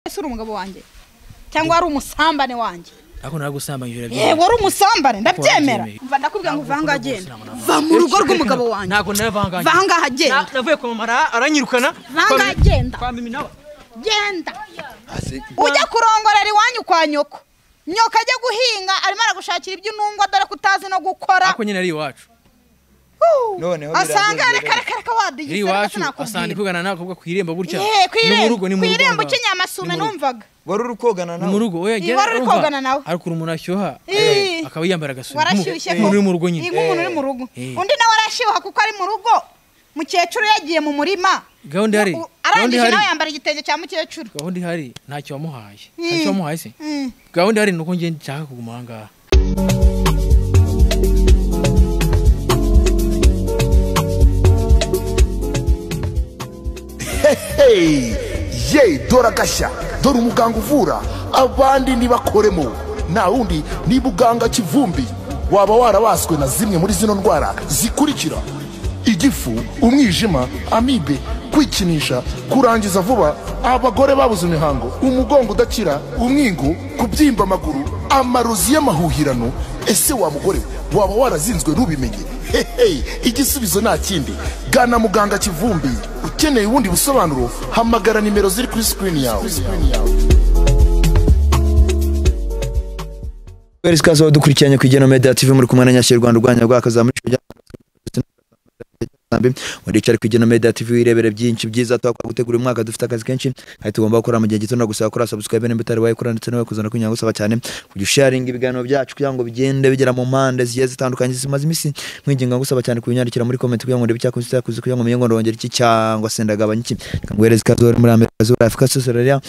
Ese uri umugabo wanjye cyangwa wari umusambane wanjye? Ako naragusambanyije. Yego, wari umusambane, ndabyemera. Mva ndakubwira ngo vanga agenda. Va mu rugo rw'umugabo wanjye. Ntago naravanga. Vanga agenda. Navuye kwa mama aranyirukana. Vanga agenda. Kwa mimi nawe. Genda. Ujya kurongorera iwanyu kwa nyoko. Nyoko ajya guhinga arimo aragushakira iby'unungwa dore kutazi no gukora. Ako nyine ari iwacu. Noneho asanga reka reka reka wadiye iwacu asanga kugana nakobwa kwiremba gutya. Ni mu rugo, ni mu rugo. Kwiremba ukinyamasume numvaga. Wari uri kogana nawe? Mu rugo, oya gera. Wari uri kogana nawe? Ariko umuntu ashyuha akaba yambara agasura. Warashyushye ko uri mu rugo nyine. Nk'umuntu uri mu rugo. Undi nawe arashyuha kuko ari mu rugo. Mukecuru yagiye mu murima. Gahunda ihari. Arangije nawe yambara igitenge cya mukecuru. Gahunda ihari ntacyo wamuhaye. Ntacyo wamuhaye se. Gahunda ihari nuko ngiye nshaka kuguma aha ngaha. Hey, ye dore agashya, dore umuganga uvura abandi ntibakoremo, nta wundi ni Muganga Kivumbi. Waba warabaswe na zimwe muri zino ndwara zikurikira: igifu, umwijima, amibe, kwikinisha, kurangiza vuba, abagore babuze imihango, umugongo udakira, umwingo, kubyimba amaguru, amarozi y'amahuhirano. Ese wa mugore waba warazinzwe ntubimenye? Hey, igisubizo nta kindi, gana Muganga Kivumbi. Ukeneye ubundi busobanuro hamagara nimero ziri kuri screen yawe. Kazo dukurikiranye ku Igeno Media TV, muri kumwe na Nyashyirwanda urwanya rwakazamuye muri ku Igeno Media TV. Wirebere byinshi byiza twakwagutegura umwaka, dufite akazi kenshi kandi tugomba gukora mu gihe gito. Gusaba gukora subscribe nimba utari wayikora, ndetse nawe kuzana kunyanga gusaba cyane kujya sharing ibiganiro byacu kugira ngo bigende bigera mu mpande zigiye zitandukanye. Zimaze iminsi nkwinginga gusaba cyane kubinyandikira muri comment kugira ngo ndebe icyakoze cyakoze, kugira ngo menye ngo ndongera iki cyangwa se ndagabanya iki. Reka nguhereze ikaze muri Amerika, zura Afrika, Australia,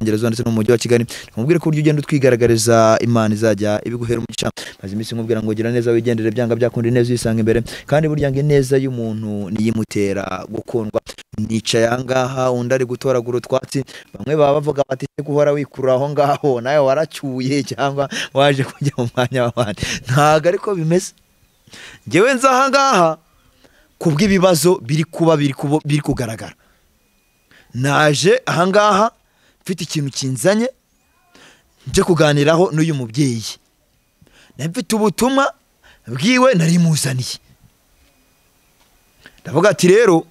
ndetse no mu mujyi wa Kigali. Nkubwire ko uburyo ugenda utwigaragariza Imana izajya ibiguhera umugisha. Maze iminsi nkubwira ngo gira neza wigendere, byanga byakunda neza uyisanga imbere, kandi burya ngo ineza y'umuntu niyimutera gukundwa. Nicaye aha ngaha undi ari gutoragura utwatsi, bamwe baba bavuga bati guhora wikura aho ngaho nawe waracyuye cyangwa waje kujya mu mwanya w'abandi. Ntago ariko bimeze. Njyewe nza aha ngaha kubw'ibibazo biri kuba biri kugaragara. Naje aha ngaha mfite ikintu kinzanye nje kuganiraho n'uyu mubyeyi. Mfite ubutumwa bwiwe nari muzaniye. Ndavuga ati rero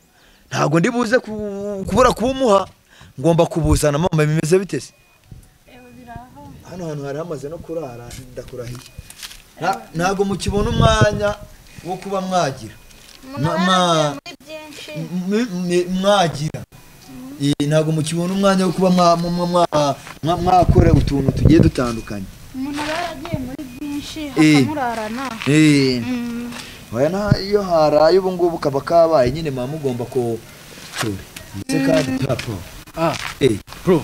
ntago ndi buze kubura kubumuha, ngomba kubuzana. Mama bimeze bitese? Hano hantu hari hamaze no kurara, ndakurahiye. Ntago mukibona umwanya wo kuba mwagira. Mwagira. Ntago mukibona umwanya wo kuba mwakora utuntu tugiye dutandukanye. Umuntu aba yaragiye muri byinshi hakamurarana. Oya na iyo haraye ubu ngubu kaba kabaye nyine mama ugomba ko cyure. Ndetse kandi papo. Bro.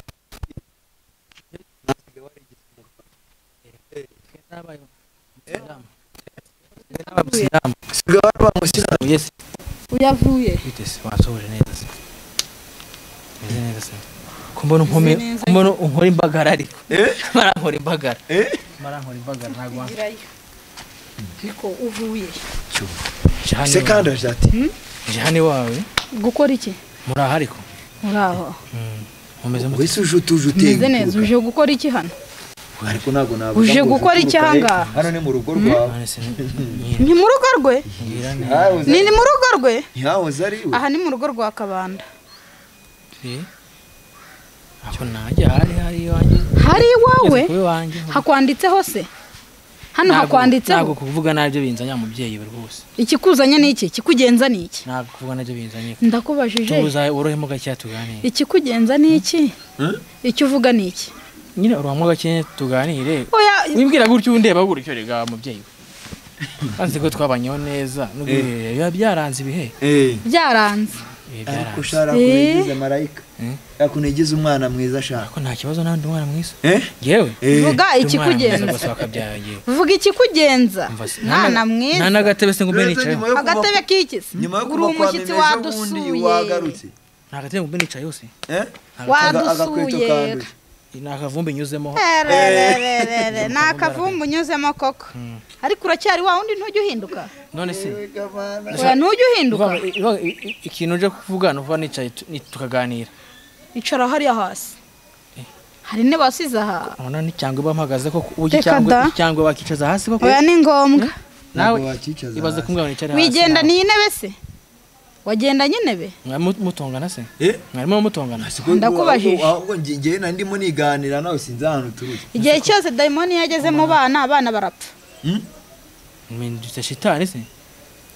Yes. Uyavuye. Bitese wasoje neza. Neza se. Kumbona unkome, kumbona unkora imbagara ariko. Marankora imbagara. Marankora imbagara ntago wangirayo. Ariko uvuye. Se kandi ati. Jane wawe. Gukora iki? Muraho ariko. Muraho. Mumeze mute? Wese uje utuje uteye. Neza uje gukora iki hano? Ariko ntago navuga. Uje gukora iki hanga? Hano ni mu rugo rwawe. Ni mu rugo rwe? Ni mu rugo rwe? Ntihahoze ari iwe. Aha ni mu rugo rwa Kabanda. Ako najya hari iwanjye. Hari iwawe? Hakwanditseho se? Hano hakwanditseho. Ntago kuvuga nabyo binzanya mubyeyi rwose. Ikikuzanye ni iki? Ikikugenza ni iki? Ntago kuvuga nabyo binzanye. Ndakubajije. Tubuza urohemo gake tuganire. Ikikugenza ni iki? Icyo uvuga ni iki? Nyine urohemo gake tuganire. Oya, wimbwira gutyo undeba gutyo rega mubyeyi. Kanzi ko twabanyeho neza nubwo byaranze ibihe. Byaranze. Ariko ushara kuyigize marayika. Yakunigize umwana mwiza ashaka. Ko nta kibazo nandi umwana mwiza. Yewe. Vuga ikikugenza. Vuga ikikugenza. Mwana mwiza. Nta nagatebe se ngo mbe nicaye. Agatebe kikise. Uri umushyitsi wadusuye. Wagarutse. Nta gatebe ngo mbe nicaye yose. Wadusuye. Ni akavumbi nyuzemo. Ni akavumbi unyuzemo koko. Ariko uracyari wa wundi ntujya uhinduka. None se ntujya uhinduka. Ikintu uje kuvuga nuva nicaye tukaganira. Icara hariya hasi. Hari intebe wasize aha. None ni cyangwa bampagaze koko cyangwa bakicaza hasi koko. Oya ni ngombwa. Nawe ibaze kumbwira nicare hasi. Wigenda ni intebe se? Wagendanye intebe? Mutongana se? Mwarimo mutongana. Ndakubajije. Ahubwo ngiye na ndimo niganira nawe sinzi ahantu turutse. Igihe cyose dayimoni yageze mu bana, abana barapfa. Mindutse shitani se?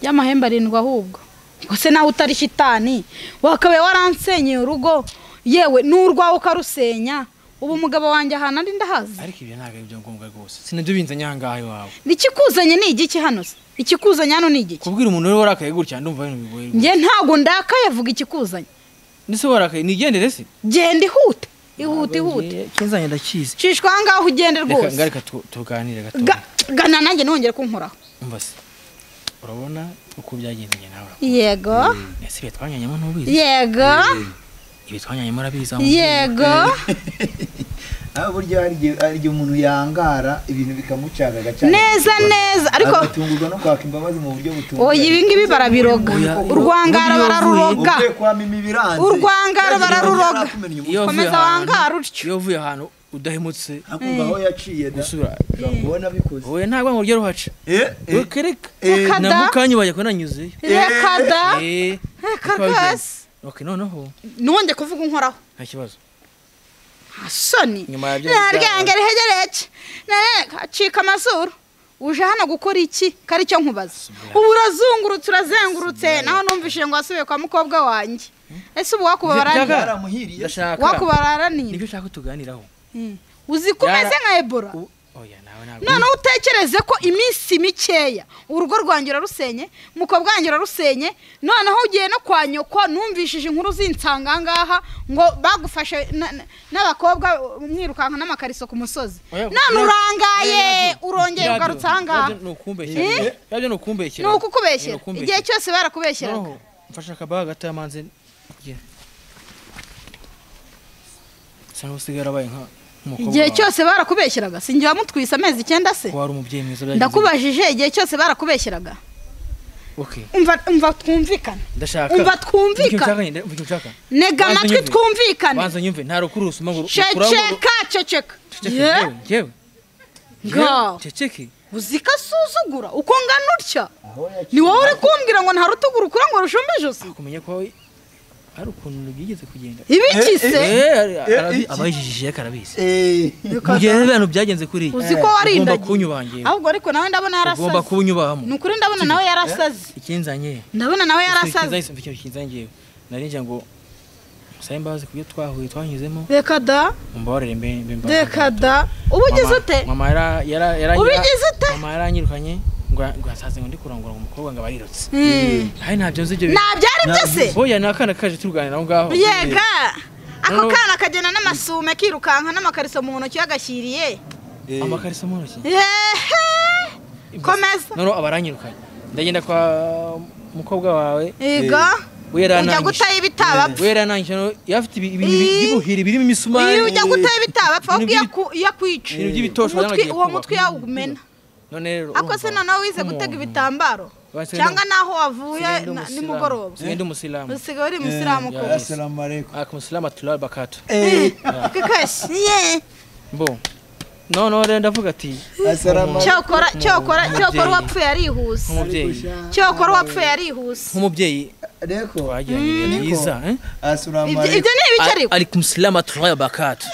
Y'amahembe arindwi ahubwo. Ngo se nawe utari shitani, wakabaye waransenyeye urugo, yewe n'urwawe ukarusenya. Ubu umugabo wanjye ahantu ari ndahazi. Ariko ibyo ntabwo ari byo ngombwa rwose. Sinabyo binzanye aha ngaha iwawe. Ikikuzanye ni igiki hano se? Ikikuzanye hano ni igiki? Kubwira umuntu uri warakaye gutya ndumva ibintu bigoye. Njye ntabwo ndakaye, vuga ikikuzanye. Nise warakaye nigendere se? Genda ihute. Ihute ihute. Kinzanye ndakizi. Cishwa aha ngaho ugende rwose. Reka ngareka tuganire gato. Gana nanjye nongere kunkoraho. Umva se. Urabona uko byagendanye nawe. Yego. Ese ibyo twanyanyemo ntubizi? Yego. Ibi twanyanyemo urabizi. Yego. Aho burya hari igihe umuntu yangara ibintu bikamucaga gaca. Neza neza ariko agatungurwa no kwaka imbabazi mu buryo butunguranye. Oya ibi ngibi barabiroga. Urwangara bararuroga. Urwangara bararuroga. Komeza wangara utyo. Iyo uvuye ahantu udahemutse akumva aho yaciye da ubona bikoze. Oya ntabwo ngo uryo ruhaca. Reka na mukanyu bajya konanyuzeyo. Reka da. Reka rwose. Okay noneho nonde kuvuga unkoraho. Nta kibazo. Asoni. Naryange rihegereke. Acika amazuru. Uje hano gukora iki? Kari cyo nkubaza. Ubu urazungurutse urazengurutse naho numvishije ngo wasubiye kwa mukobwa wanjye. Ese ubu wakubarara ni? Wakubarara ni? Nibyo ushaka tuganiraho. Uzi ko umeze nka Ebola? Oya nawe ntabwo. Noneho utekereze ko iminsi mikeya urugo rwanjye urarusenye, umukobwa wanjye urarusenye, noneho ugiye no kwa nyoko numvishije inkuru zinsanga ngaha ngo bagufashe n'abakobwa mwirukanka n'amakariso ku musozi. None urangaye urongeye ugarutse aha ngaha. Yabyo nukumbeshyera. Ni ukukubeshyera. Igihe cyose barakubeshyeraga. Mfasha akabaga gato yamanze. Sano usigara baye nka igihe cyose barakubeshyeraga sinjye wamutwise amezi 9 se. Ndakubajije igihe cyose barakubeshyeraga. Okay. Umva twumvikane. Ndashaka. Umva twumvikane. Nega amatwi twumvikane. Banza nyumve nta rukurusi maguru. Ceceka ceceka. Yewe. Ngaho. Ceceke. Uzika suzugura uko ngana utya. Ni wowe uri kumbwira ngo nta rutuguru ukura ngo rushumbe ijosi. Kumenya ko ari ukuntu byigeze kugenda. Ibiki se? Abayijijije karabizi. Mugihe ibintu byagenze kuri. Uzi ko warindagiye. Ugomba kunyubangira. Ahubwo ariko nawe ndabona yarasaze. Ugomba kunyubahamo. Nukuri ndabona nawe yarasaze. Ikinzanye. Ndabona nawe yarasaze. Ikinzanye. Narinje ngo musabe imbabazi kubyo twahuye twanyuzemo. Reka da. Mumbabarire mbe mbabarire. Reka da. Ubugize ute? Mama yara Ubigize ute? Mama yaranyirukanye. Ngo asaze ngo ndi kurongora umukobwa ngo abarirutse. Hayi ntabyo nzi ibyo. Ntabyo ari byo se? Oya nakana kaje turuganira aho ngaho. Yega. Ako kana kagenda n'amasume kirukanka n'amakariso mu ntoki yagashyiriye. Amakariso mu ntoki? Yehe. Komeza. Noro abaranyirukanye. Ndagenda kwa mukobwa wawe. Yega. Ujya gutaye ibitabapfa. Wera nanjye yafite ibintu by'ubuhiri birimo imisumari. Ujya gutaye ibitabapfa ahubwo yakwica. Ibintu by'ibitosho uwo mutwe yawumena. None rero ako se noneho wize gutega ibitambaro cyangwa naho wavuye nimugoroba. Singende umusilamu. Usigaye uri umusilamu ko. Assalamu alaykum. Akum atulal bakatu. Kakashi. Ye. Bo. No rero ndavuga ati assalamu cyokora cyokora wapfuye arihuse. Cyokora wapfuye arihuse. Nk'umubyeyi reko twagiranye ibihe byiza. Assalamu alaykum. Ibyo ni ibiki ariko? Alikum salam atulal bakatu.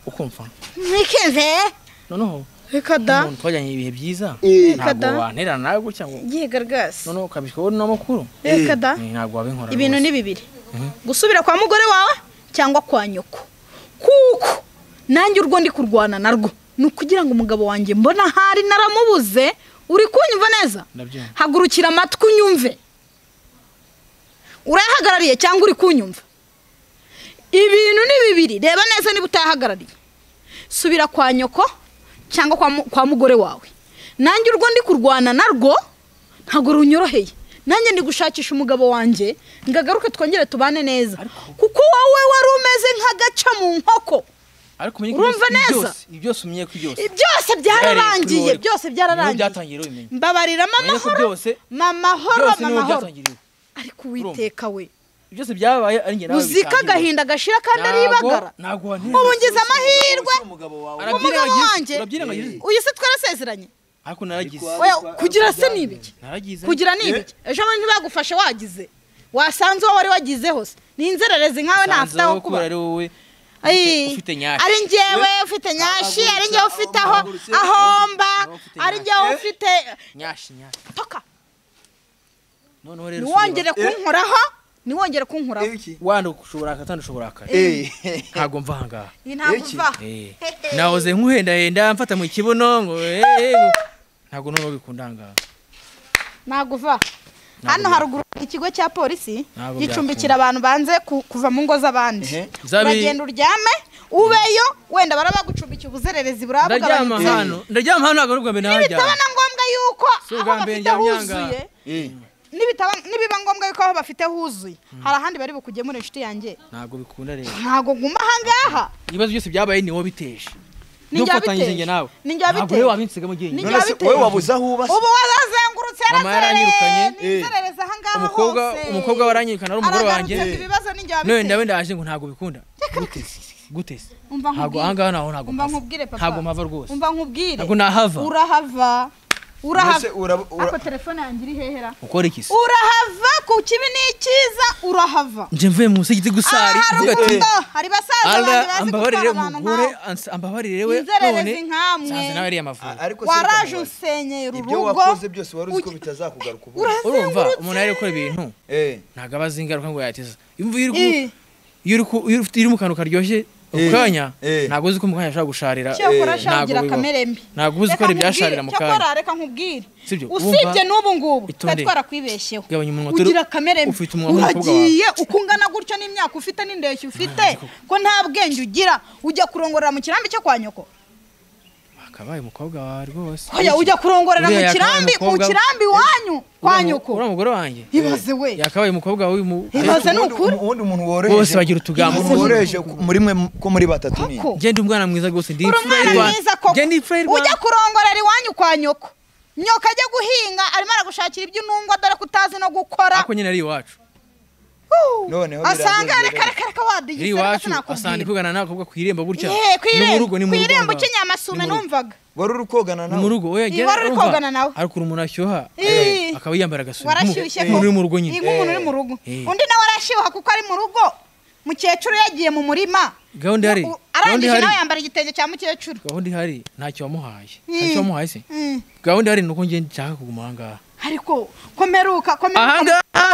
Ukumva? Nikenze. Noneho Reka da. Twajyanye ibihe byiza. Ntabwo wanterana nawe gutya ngo. Yega rwose. Noneho ukabishwa wowe n'amakuru. Reka da. Ntabwo wabinkora. Ibintu ni bibiri. Gusubira kwa mugore wawe cyangwa kwa nyoko. Kuko nanjye urwo ndi kurwana narwo ni ukugira ngo umugabo wanjye mbona hari naramubuze. Uri kunyumva neza? Hagurukira amatwi unyumve. Urayahagarariye cyangwa uri kunyumva? Ibintu ni bibiri. Reba neza niba utayahagarariye. Subira kwa nyoko cyangwa kwa mugore wawe. Nanjye urwo ndi kurwana narwo ntago runyoroheye. Nanjye ndi gushakisha umugabo wanjye ngagaruke twongere tubane neza. Kuko wowe wari umeze nk'agaca mu nkoko. Ariko umenye Urumva neza? Byose umenye ko byose. Byose byararangiye, byose byararangiye. Byatangiye ubimenye. Mbabarira mama horo. Mama horo, mama horo. Ariko Uwiteka we. Byose byabaye ari nge nawe. Uzika agahinda gashira kandi ari ibagara. Ubu ngize amahirwe. Umugabo wanjye. Uyu se twarasezeranye. Ariko naragize. Oya kugira se nibiki? Naragize. Kugira nibiki? Ejo abantu bagufashe wagize. Wasanze wari wagize hose. Ni inzererezi nkawe ntafite aho kuba. Ari wowe. Ufite nyashi. Ari njyewe ufite nyashi, ari njyewe ufite aho ahomba, ari njyewe ufite nyashi nyashi. Toka. Noneho rero niwongere kunkoraho, niwongere kunkoraho. Wanda ushobora katanda ushobora kare. Ntago mva ahangaha. Ntago mva. Nahoze nkuhenda henda mfata mu kibuno ngo ntago noneho bikunda ahangaha. Ntago uva. Hano haruguru ikigo cya polisi gicumbikira abantu banze kuva mu ngo z'abandi. Uragenda uryame ubeyo wenda barabagucumbikiye ubuzererezi burabugabanyutse. Ndaryama hano ntago ari ubwa mbere naharyama. Nibitaba na ngombwa yuko aho bafite huzuye. Nibiba ngombwa yuko aho bafite huzuye hari ahandi bari bukugemura inshuti yanjye. Ntago bikunda rero. Ntago nguma ahangaha. Ibibazo byose byabaye ni wowe biteje. Ninjye nawe. Ntabwo rero wabinsiga mu gihe. Wowe wabuze aho uba. Ubu warazengurutse yarazerereye. Ninzerereza ahangaha hose. Umukobwa waranyirukana ari umugore wanjye. None ndawe ndaje ngo ntago bikunda. Gute se? Ntago ahangaha naho ntago. Umva nkubwire papa. Ntago mpava rwose. Umva nkubwire. Ntago nahava. Urahava. Urahava. Ako telefone yanjye iri hehera. Ukora iki se? Urahava ku kibi n'ikiza urahava. Nje mvuye mu musigiti gusari mvuga ati hari basaza banjye bazi gutwara abantu nkawe. Ambabarire we none nsanze nawe ari amavubi. Waraje usenyeye urugo. Ibyo wakoze byose wari uzi ko bitazakugaruka ubu. Urumva umuntu ari gukora ibintu ntago abazi ingaruka ngo yateza. Imvu iri iri mu kantu karyoshye ukanya ntago uzi ko mukanya ashaka gusharira. Ntago kamere mbi. Ntago uzi ko ibyasharira mukanya. Cyakora reka nkubwire. Usibye n'ubu ngubu twarakwibeshyeho. Ugira kamere mbi. Uragiye ukungana gutyo n'imyaka ufite n'indeshyo ufite ko nta bwenge ugira ujya kurongorera mu kirambi cyo kwa nyoko. Akabaye umukobwa wawe rwose. Oya ujya kurongorera mu kirambi wanyu kwa nyoko. Ura mugore wanjye. Ibaze we. Yakabaye umukobwa wawe mu Ibaze nukuri. Ubundi umuntu woroheje. Bose bagira utugambo. Umuntu woroheje muri mwe ko muri batatu ni. Genda umwana mwiza rwose ndi imfura y'u Rwanda. Genda imfura y'u Rwanda. Ujya kurongorera iwanyu kwa nyoko. Nyoko ajya guhinga arimo aragushakira ibyo unungwa dore kutazi no gukora. Ako nyine ari iwacu. Noneho asanga reka reka reka wadiye iwacu asanga kugana nakobwa kwiremba gutya. Ni mu rugo ni mu rugo. Kwiremba ukinyamasume numvaga. Wari uri kogana nawe. Mu rugo oya gera. Wari uri kogana nawe. Ariko umuntu ashyuha akaba yambara agasura. Warashyushye ko uri mu rugo nyine. Nk'umuntu uri mu rugo. Undi nawe arashyuha kuko ari mu rugo. Mukecuru yagiye mu murima. Gahunda hari. Arangije nawe yambara igitenge cya mukecuru. Gahunda ihari ntacyo wamuhaye. Ntacyo wamuhaye se. Gahunda ihari nuko ngiye nshaka kuguma aha ngaha. Ariko komeruka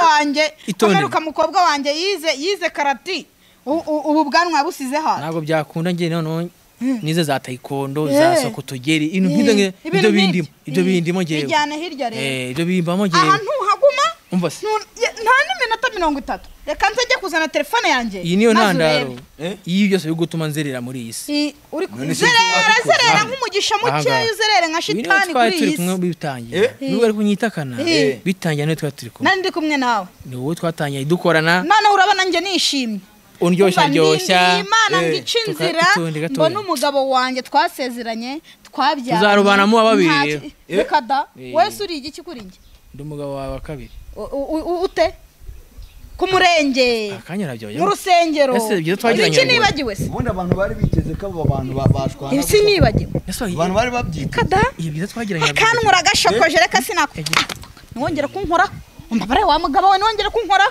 wanjye komeruka mukobwa wanjye yize karati ubu bwanwa busize hano. Ntabwo byakunda ngiye none nize za taekwondo za sokotogeri ibintu ibyo bindimo ibyo bindimo ngiye. Bijyana hirya rero. Ibyo bimbamo ngiye. Aha ntuhaguma. Umva se. Nta n'iminota 30. Reka nze njye kuzana telefone yanjye. Iyi niyo ntandaro. Iyi byose byo gutuma nzerera muri iyi si. Uri zerera nk'umugisha mukeya uzerere nka shitani kuri iyi si. Bitangiye. Nubwo ari kunyitakana. Bitangiye niyo twari turi kumwe. Nari ndi kumwe nawe. Ni wowe twatangiye dukorana. None urabona njye nishimye. Undyoshya ndyoshya. Imana ngica inzira mbona umugabo wanjye twasezeranye twabyaranye. Tuzarubana mu babiri. Reka da. Wese uri igiki kuri njye? Ndi umugabo wawe wa kabiri. Ute? Ku murenge. Mu rusengero. Iki nibagiwe se? Ubundi abantu bari biteze ko abo bantu bashwana. Iki nibagiwe. Abantu bari babyiteze. Kada. Iyo byiza twagiranye. Akanwa uragashokoje reka sinako. Niwongere kunkora. Umbabare wa mugabo we niwongere kunkora.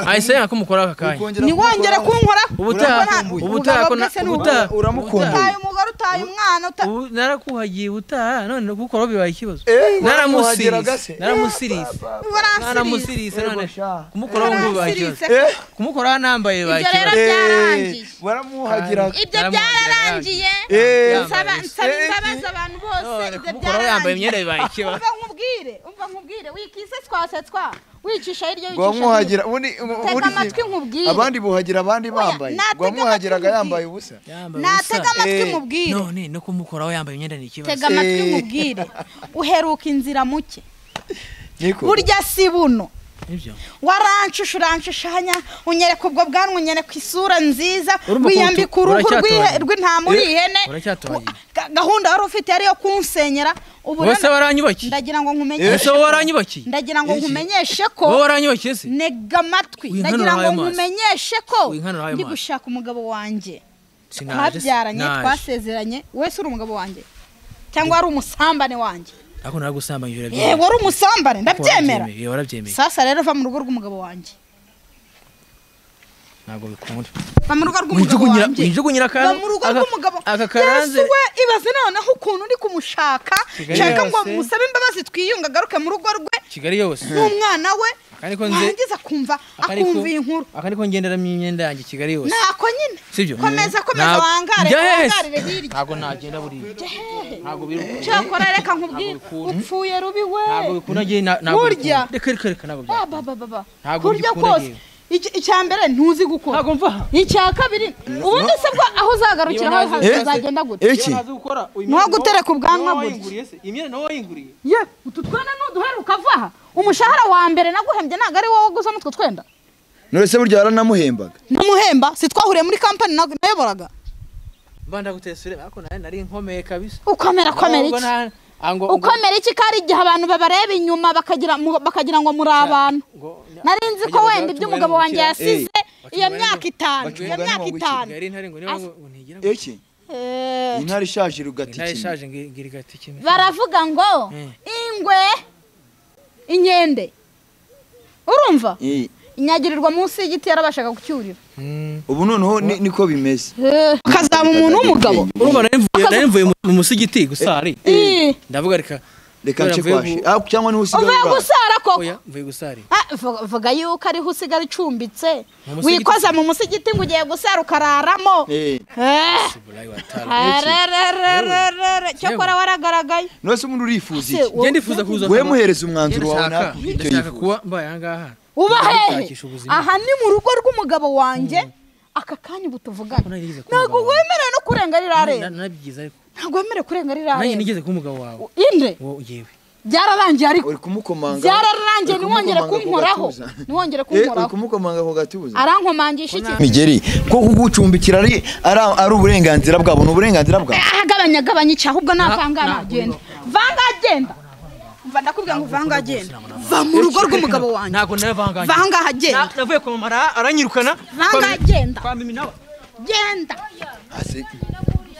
Ahise yanga kumukora aka kanya. Niwongere kunkora. Ubutaha ubutaha uramukumbuye. Utaye umugore utaye umwana narakuhagiye ubutaha none gukora bibaye ikibazo. Naramusirise none kumukora ngo bibaye ikibazo. Kumukora nambaye bibaye ikibazo. Ibyo rero byararangiye. Waramuhagira. Ibyo byararangiye. Nsaba imbabazi abantu bose ibyo byararangiye. Yambaye imyenda bibaye ikibazo. Umva nkubwire wikise twasetswa wicisha hirya wicisha. Gwamuhagira ubundi amatwi nkubwire. Abandi buhagira abandi bambaye. Gwamuhagiraga yambaye ubusa. Natega amatwi nkubwire. None no kumukoraho yambaye imyenda ni ikibazo. Tega amatwi nkubwire. Uheruka inzira muke. Burya si buno. Nibyo. Waranshusha uranshushanya unyereka ubwo bwanwa unyereka isura nziza wiyambika uruhu rw'intama uri ihene. Gahunda wari ufite yari yo kunsenyera ubu wese waranyubakiye. Ndagira ngo nkumenyeshe. Ese waranyubakiye? Ndagira ngo nkumenyeshe ko wowe waranyubakiye se? Nega amatwi. Ndagira ngo nkumenyeshe ko ndi gushaka umugabo wanjye. Twabyaranye twasezeranye wese uri umugabo wanjye cyangwa wari umusambane wanjye. Ako naragusambanye urabyemera. Yego wari umusambane ndabyemera. Yego warabyemeye. Sasa rero va mu rugo rw'umugabo wanjye. Ntabwo bikunda. Va mu rugo rw'umugabo wanjye. Wijugunyira Va mu rugo rw'umugabo. Aka karanze. Yesu we ibaze noneho ukuntu ndi kumushaka. Nshaka ngo musabe imbabazi twiyunga agaruke mu rugo rwe. Kigali yose. N'umwana we. Warangiza kumva akumva iyi nkuru. Aka niko ngenderamo imyenda yanjye Kigali yose. Nako nyine. Sibyo? Komeza komeza wangare wangarire hirya. Ntabwo nagenda buriya. Ntabwo biri. Cyakora reka nkubwire upfuye rubi we. Ntabwo bikunda ngiye ntabwo. Burya. Reka reka reka ntabwo bya. Baba. Ntabwo kurya kose. Icya mbere ntuzi gukora. Ntabwo mva. Icya kabiri ubundi se bwo aho uzagarukira aho uzagenda gute? Iki? Nko gutereka ubwanwa gutya. Imyenda nawe wayinguriye. Ye, utu twana nuduheruka vaha. Umushahara wa mbere naguhembye ntago ari wowe gusa mutwe twenda. None se burya yaranamuhembaga? Namuhemba, si twahuriye muri company nayoboraga. Mbanda gutesure ariko nari nkomeye kabisa. Ukomera komera iki? Ukomera iki kari igihe abantu babareba inyuma bakagira ngo muri abantu. Nari nzi ko wenda ibyo umugabo wanjye yasize iyo myaka 5, iyo myaka 5. Iki? Intare ishaje rugati kimwe. Intare ishaje ngira igati kimwe. Baravuga ngo ingwe inkende. Urumva? Inyagirirwa munsi y'igiti yarabashaga kucyurira. Ubu noneho niko bimeze. Akazaba umuntu w'umugabo. Urumva nari mvuye mu musigiti gusari. Ndavuga reka reka nce kwashe. Ah cyangwa niho usigara. Uvuye gusara koko. Oya mvuye gusari. Ah vuga yuko ariho usigara icumbitse. Wikoza mu musigiti ngo ugiye gusara ukararamo. Cyakora waragaragaye. None se umuntu urifuza iki? Nge ndifuza kuza. We muhereza umwanzuro wawe nakubwira icyo yifuza. Kuba mbaye aha ngaha. Uba hehe? Aha ni mu rugo rw'umugabo wanjye. Aka kanya ubu tuvugana. Ntabwo wemerewe no kurenga rirare. Ntabwo wemerewe kurenga rirare. Nanjye nigeze kuba umugabo wawe. Inde? Wowe yewe. Byararangiye ariko. Uri kumukomanga. Byararangiye ntiwongere kunkoraho. Ntiwongere kunkoraho. Uri kumukomanga ku gatuza. Arankomangisha iki? Migeri ko kugucumbikira ari uburenganzira bwabo, ni uburenganzira bwabo. Agabanya gabanya iki ahubwo navangana agenda. Vanga agenda. Mva ndakubwira ngo vanga agenda. Va mu rugo rw'umugabo wanjye. Ntabwo navanga. Vanga agenda. Navuye kwa mama aranyirukana. Vanga agenda. Kwa mimi nawe. Genda.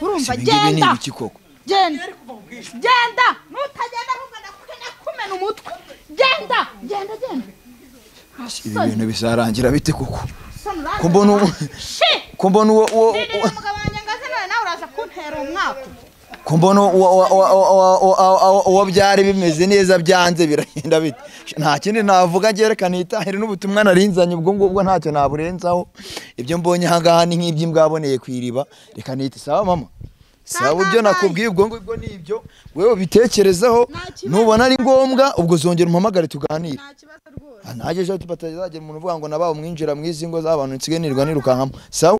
Urumva genda. Genda. Genda. Nutagenda ahubwo ndakumena umutwe. Genda. Genda genda. Ibi bintu bizarangira bite koko? Ko mbona uwo umugabo wanjye ngaze none nawe uraza kuntera umwaka. Ko mbona uwo byari bimeze neza byanze biragenda bite? Nta kindi navuga ngerekana itahire n'ubutumwa narinzanye ubwo ngubwo ntacyo naburenzaho. Ibyo mbonye aha ngaha ni nk'iby'imbwaboneye ku iriba. Reka nite sawa mama. Sawa ibyo nakubwiye ubwo ngubwo ni ibyo wewe bitekerezeho nubona ari ngombwa ubwo zongera umpamagare tuganire. Nta kibazo rwose. Ntaje ejo batazagira umuntu uvuga ngo nabawe umwinjira mwizi ngo z'abantu nsigaye nirirwa nirukankamo. Sawa.